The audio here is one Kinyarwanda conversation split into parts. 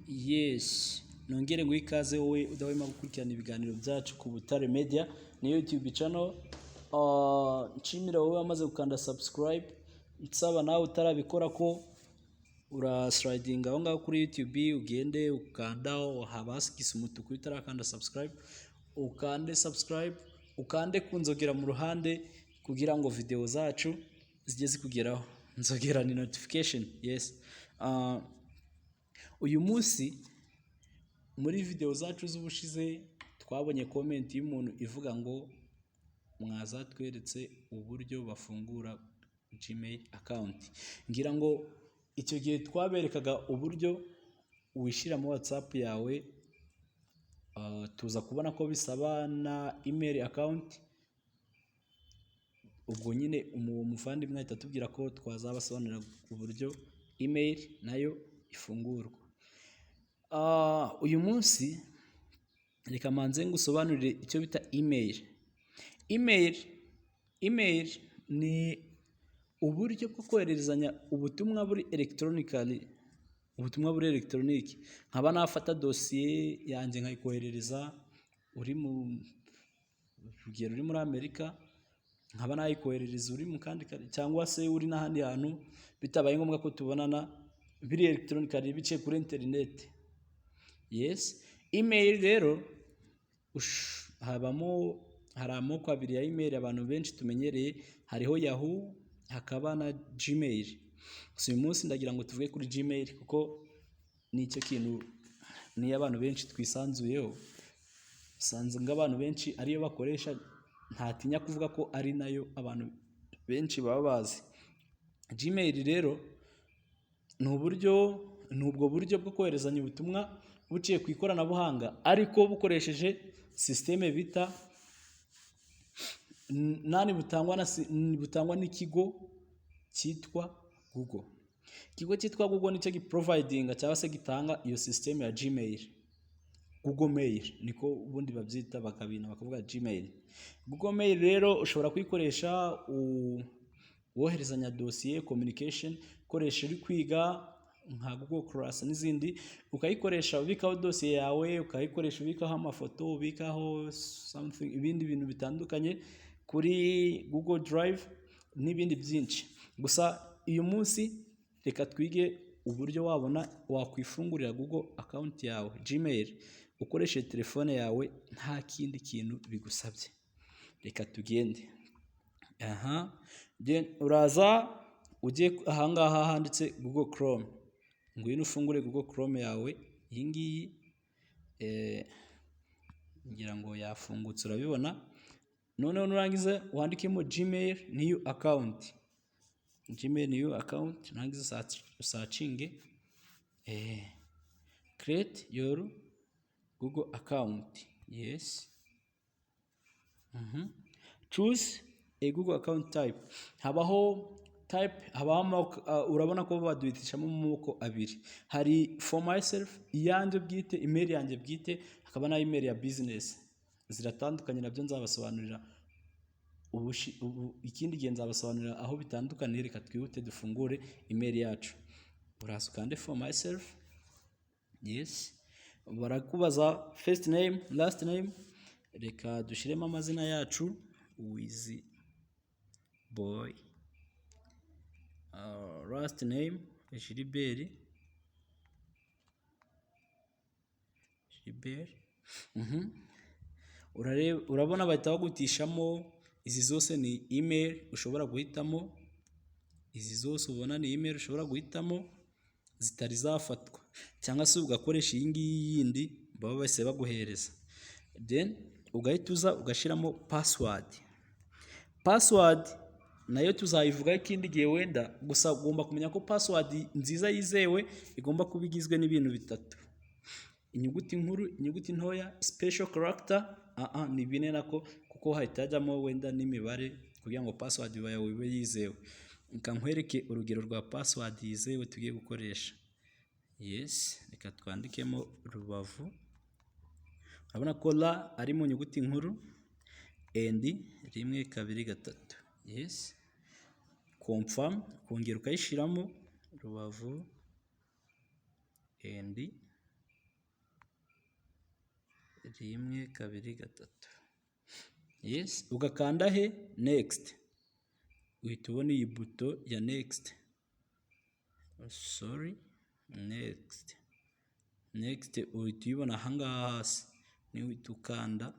Yes, nongere nguhe ikaze wowe udahwema gukurikirana ibiganiro byacu ku Butare Media, ni YouTube channel. Nshimira wowe wamaze gukanda subscribe, nsaba nawe utarabikora ko uraslidinga aho ngaho kuri YouTube, ugende ukandaho haba hasigisa umutuku utarakanda subscribe, ukande subscribe, ukande ku nzogera mu ruhande kugira ngo video zacu zijye zikugeraho. Nzogera ni notification, yes. Uyu munsi muri video zacu z'ubushize twabonye comment y'umuntu ivuga ngo mwazatweretse uburyo bafungura Gmail account. Ngira ngo icyo gihe twaberekaga uburyo wishyira muri WhatsApp yawe, tuza kubona ko bisaba na email account. Ubwo nyine umuvandimwe ahita atubwira ko twazabasobanurira uburyo email nayo ifungurwa. Uyu munsi reka manze ngusobanurire icyo bita email. Email ni uburyo bwo kohererezanya ubutumwa buri electronically, ubutumwa buri electronic. Nkaba nafata dosiye yanjye nkayikoherereza uri mu rugero uri muri Amerika, nkaba nayikoherereza uri mu kandi, cyangwa se uri n'ahandi hantu, bitabaye ngombwa ko tubonana, biri electronically, biciye kuri internet. Yes, email rero habamo, hari amoko abiri ya email abantu benshi tumenyereye: hariho Yahoo, hakaba na Gmail. Gusa uyu munsi ndagira ngo tuvuge kuri Gmail kuko nicyo kintu niyo abantu benshi twisanzuyeho, usanze nk'abantu benshi ariyo bakoresha, ntatinya kuvuga ko ari nayo abantu benshi baba bazi. Gmail rero ni uburyo, ni ubwo buryo bwo koherezanya ubutumwa buciye ku ikoranabuhanga, ariko bukoresheje sisiteme bita nani, butangwa n'ikigo cyitwa Google. Ikigo cyitwa Google nicyo giprovidinga cyangwa se gitanga iyo sisiteme ya Gmail. Google Mail niko ubundi babyita, bakabina bakavuga Gmail. Google Mail rero ushobora kuyikoresha woherezanya dosiye, communication, ukoresha uri kwiga nka Google Class n'izindi, ukayikoresha ubikaho dosiye yawe, ukayikoresha ubikaho amafoto, ubikaho something, ibindi bintu bitandukanye kuri Google Drive n'ibindi byinshi. Gusa uyu munsi reka twige uburyo wabona wakwifungurira Google account yawe Gmail ukoresheje telefone yawe nta kindi kintu bigusabye. Reka tugende. Aha uraza ujye ahangaha handitse Google Chrome, ngwino ufungure Google Chrome yawe. Iyi ngiyi ngira ngo yafungutse, urabibona. Noneho nurangiza wandikemo Gmail new account, Gmail new account, nurangiza usearchinge, create your Google account. Yes, choose a Google account type. Habaho type, habaho amoko, urabona ko baduhitishamo amoko abiri: hari for myself, iyanjye bwite, email yanjye bwite, hakaba na email ya business. Ziratandukanye, nabyo nzabasobanurira ikindi gihe, nzabasobanurira aho bitandukaniye. Reka twihute dufungure email yacu. Uraza ukande for myself. Yes, barakubaza first name, last name. Reka dushyiremo amazina yacu: Wizi Boy, last name Gilbert, Gilbert. Urabona bahita bagutishamo izi zose, ni email ushobora guhitamo. Izi zose ubona ni email ushobora guhitamo zitari zafatwa, cyangwa se ugakoresha iyi ngiyi yindi baba bahise baguhereza. Then ugahita uza ugashyiramo password. Password nayo tuzayivugaho ikindi gihe wenda. Gusa ugomba kumenya ko password nziza yizewe igomba kuba igizwe n'ibintu bitatu: inyuguti nkuru, inyuguti ntoya, special character, ni bine nako, kuko hahita hajyamo wenda n'imibare, kugira ngo password yawe ibe yizewe. Reka nkwereke urugero rwa password yizewe tugiye gukoresha. Yes, reka twandikemo Rubavu. Urabona ko R ari mu nyuguti nkuru, and rimwe, kabiri, gatatu. Yes, confirm, ukongera ukayishyiramo Rubavu and 1 2 3. Yes, ugakanda he? Next. Uhita ubona iyi buto ya next. Sorry, next. Next uhita uyibona ahangaha hasi, niho uhita ukanda.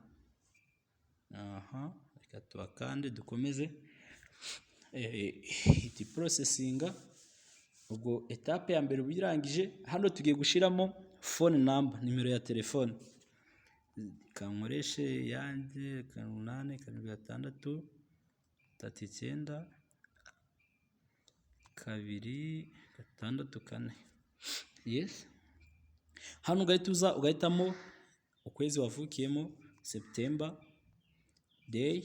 Aha, reka tuhakande dukomeze. Ihita iprocessinga. Ubwo étape ya mbere uba uyirangije. Hano tugiye gushyiramo phone number, nimero ya telefone. Reka nkoreshe iyanjye: 8 7 6 3 9 2 6 4. Yes. Hano ugahita uza ugahitamo ukwezi wavukiyemo, September, day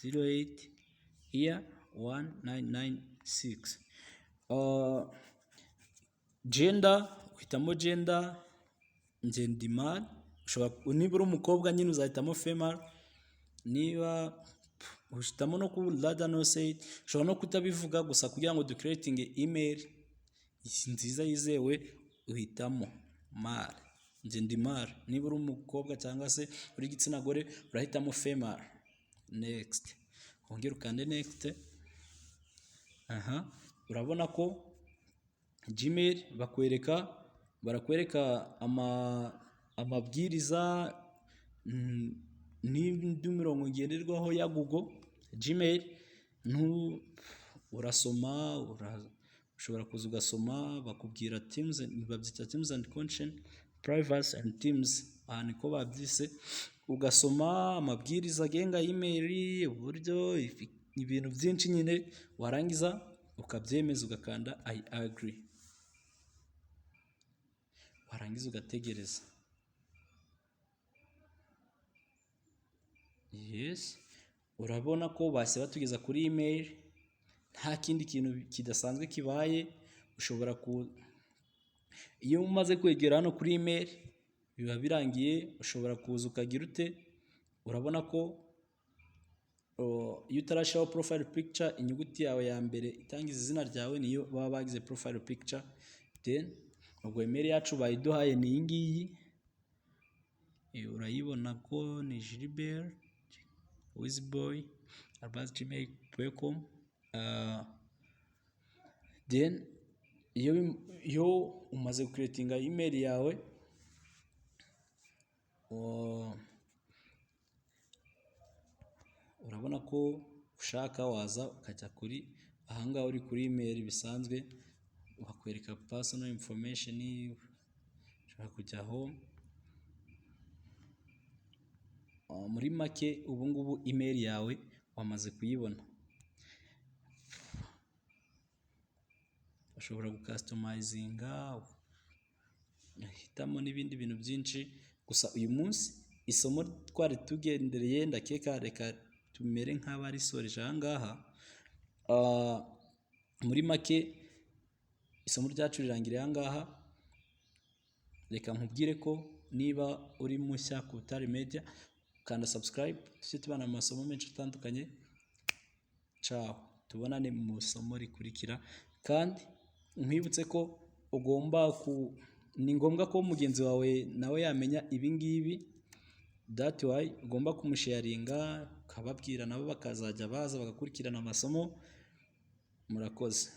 08, year 1996. Gender, uhitamo gender, njye ndi male. Ushobora, niba uri umukobwa nyine uzahitamo female, niba uhitamo no ku rather not say, ushobora no kutabivuga. Gusa kugira ngo ducreatinge email nziza yizewe, uhitamo male. Njye ndi male. Niba uri umukobwa cyangwa se uri igitsina gore, urahitamo female. Next, wongere ukande next. Aha urabona ko Gmail bakwereka, barakwereka amabwiriza n'indi mirongo ngenderwaho ya Google Gmail. Urasoma, ushobora kuza ugasoma, bakubwira terms, babyita terms and condition, privacy and terms, aha niko babyise. Ugasoma amabwiriza agenga email, uburyo ibintu byinshi nyine, warangiza ukabyemeza, ugakanda "I agree", warangiza ugategereza. Yes, urabona ko bahise batugeza kuri email, nta kindi kintu kidasanzwe kibaye. Ushobora ku iyo umaze kwegera hano kuri email biba birangiye. Ushobora kuza ukagira ute? Urabona ko iyo utarashyiraho profile picture, inyuguti yawe ya mbere itangiza izina ryawe niyo baba bagize profile picture. Then ubwo email yacu bayiduhaye, ni iyi ngiyi, urayibona ko ni gilbert wizboy@gmail.com. Then iyo umaze gucreatinga email yawe, urabona ko ushaka waza ukajya kuri ahangaha, uri kuri email bisanzwe, bakwereka personal information, ushobora kujya home. Muri make ubu ngubu email yawe wamaze kuyibona. Ushobora gucustomizinga, uhitamo n'ibindi bintu byinshi. Gusa uyu munsi isomo twari tugendereye, ndakeka reka tumere nk'abarisoreje aha ngaha. Muri make isomo ryacu rirangiriye aha ngaha. Reka nkubwire ko niba uri mushya ku Butare Media, kanda subscribe tujye tubana mu masomo menshi atandukanye. Ciao, tubonane mu isomo rikurikira. Kandi nkwibutse ko ugomba ku ni ngombwa ko mugenzi wawe nawe yamenya ibi ngibi. That why ugomba kumusharinga, ukababwira, nabo bakazajya baza bagakurikirana amasomo. Murakoze.